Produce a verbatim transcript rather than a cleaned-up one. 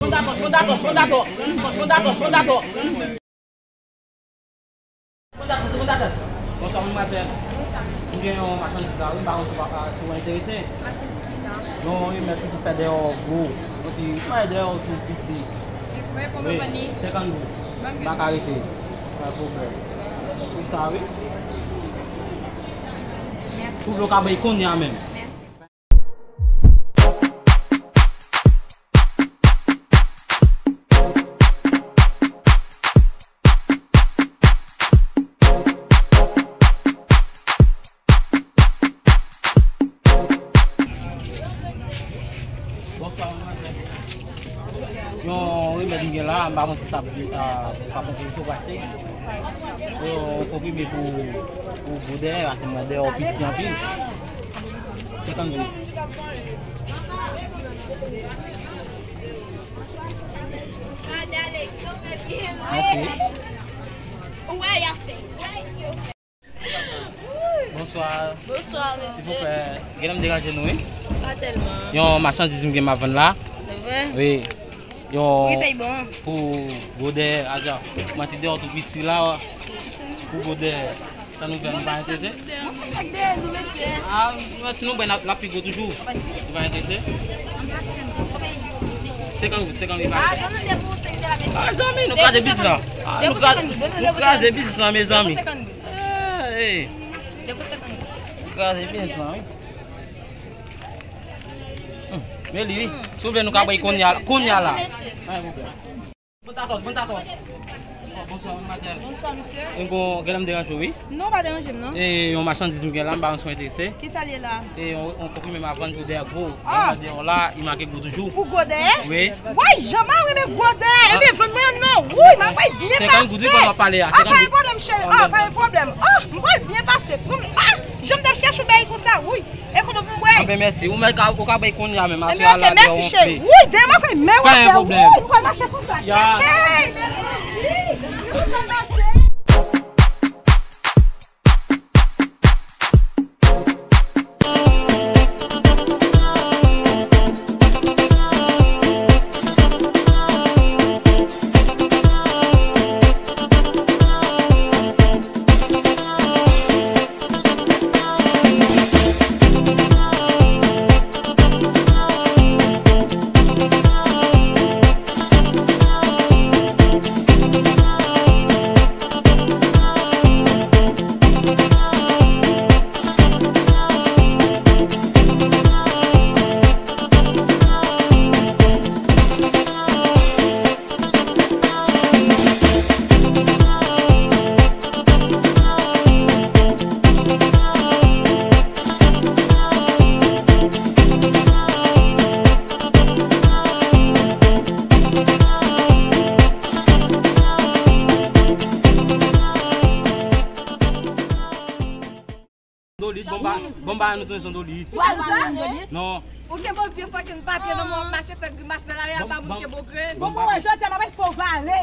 Bon, dakò, bon, dakò, bon, dakò. Bon, dakò, bon, dakò. Bon, dakò, bon, dakò. Bonswa, madmwazèl. M gen yon machandiz la, wi, m pa konn si w pa, si w enterese. Machandiz ki sa? Yon rimèt ki fè dèyè w gwo. Yon ti, fè dèyè w tou piti. Li vre, konbyen w vann li? Senkant goud. M pa ka rete. Pa pwoblèm. Pou sa, wi. Mèsi. Ou vle w ka bay kounye a menm. Mèsi. Bonswa, madmwazèl. Yon remèd m gen la, m pa konn si sa, sa, sa konn pou achte. Yon konprime pou, pou gwo dèyè, paske mwen dèyè w piti anpil. Senkant goud. Mèsi. Bonswa. Bonswa, mesye. Silvouplè, genlè m deranje nou, wi. Pa tèlman. Yon machandiz m gen m ap vann la. Se vre? Wi. Yon... Wi, sa bon. Pou gwo dèyè, ajan. Mwen te dèyè w tou piti la. Pou gwo dèyè. Sa nou fè, nou pa enterese? Mwen pa chak dèyè nou, mesye. Ah, mwen, si nou bay, n ap, n ap pi gwo toujou. Nou pa enterese? Mwen pa chak dèyè nou. Konbyen? Senkant goud, senkant goud. Ah, donn nou de pou senkant goud la, mesye. Ah, zanmi, nou kraze biznis la. Ah, nou kraze, nou kraze biznis la, mezanmi. De pou senkant goud. Eh, eh. De pou senkant goud. Nou kraze biznis la, wi. Hmm. Men li, wi. Hmm. Si w vle, nou ka bay kounye a, kounye a la. Mèsi, mesye. Pa gen pwoblèm. Bon takòs, bon takòs. Bonswa, madmwazèl. Bonswa, mesye. E bon, genlè m deranje w, wi. Non, pa deranje m, non. E yon machandiz m gen la, m pa konn si w enterese. Kisa l ye la? E yon, yon konprime m ap vann pou dèyè gwo. Ah. Yon dèyè la, li make gwo toujou. Pou gwo dèyè? Wi. Woy, jan m renmen gwo dèyè. Ah. Ebyen, vann mwen non. Woy, m ap pral byen pase. Senkant goud, wi, pandan w ap pale a. Ah, pa gen pwoblèm, cheri. Ah, pa gen pwoblèm. Ah, m pral byen pase. Pran m. Ah, jan m t ap chèche w bay konsa, woy. E kote pou m bwè? Anben, mèsi. Ou mèt ka, ou ka bay kounye a menm. Anben, oke, mèsi, cheri. Wi, demen mwen wè. Pa gen pwoblèm. Wi, nou pral mache konsa. Ya. Hey, mèsi. Nou pral mache. Dolit, bon ba, bon ba nou tounen son Dolit. Ou al vann Dolit? Non. Ou gen bon vye fòkin papye nan men w ap mache fè grimas nan lari a, ba moun gen bon grenn. Bon, bon, jodi a m ap fè w vale.